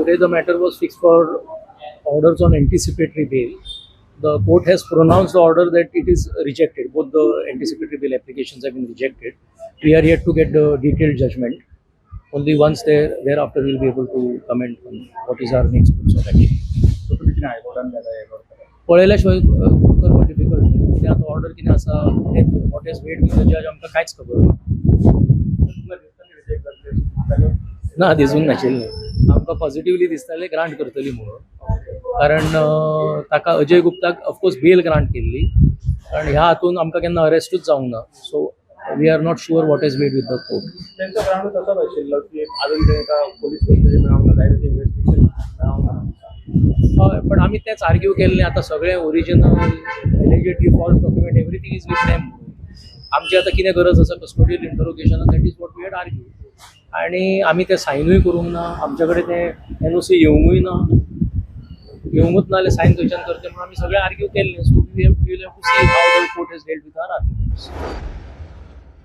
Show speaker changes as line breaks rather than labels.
Today the matter was fixed for orders on anticipatory bail. The court has pronounced the order that it is rejected. Both the anticipatory bail applications have been rejected. We are yet to get the detailed judgment. Only once thereafter we will be able to comment on what is our next course of action.
So तुमी कितें हायकोर्टान गेला हें करता?
पळयल्या शिवाय करपाक difficult न्ही. कितें आतां ऑर्डर कितें आसा, what is weighed with the judge, आमकां कांयच खबर ना.
तुमकां दिसता रिजेक्ट जातलें?
ना, दिसूंक नाशिल्लें. आमकां पॉझिटिवली दिसतालें ग्रांट करतली म्हणून, कारण ताका अजय गुप्ताक ऑफकोर्स बेल ग्रांट केल्ली आनी ह्या हातून आमकां केन्ना अरेस्टूच जावंक ना, so we are not sure what is weighed with the court.
तेंचो ग्रावंड तसोच आशिल्लो की अजून तांकां पोलीस कस्टडी मेळोंक ना, जाय तशी इन्वेस्टिगेशन मेळोंक ना.
हय, पण आमी तेच आर्ग्यू केल्लें, आतां सगळें original, allegedly false document, everything is with them. आमची आतां कितें गरज आसा custodial interrogation? That is what we had argue. आनी आमी तें सायनूय करूंक ना. आमचे कडेन तें एनओसी येवंकूय ना. येवंकूच ना जाल्यार सायन खंयच्यान करचें म्हणून आमी सगळें आर्ग्यू केल्लें. So we will have to see how the court has dealt with our arguments.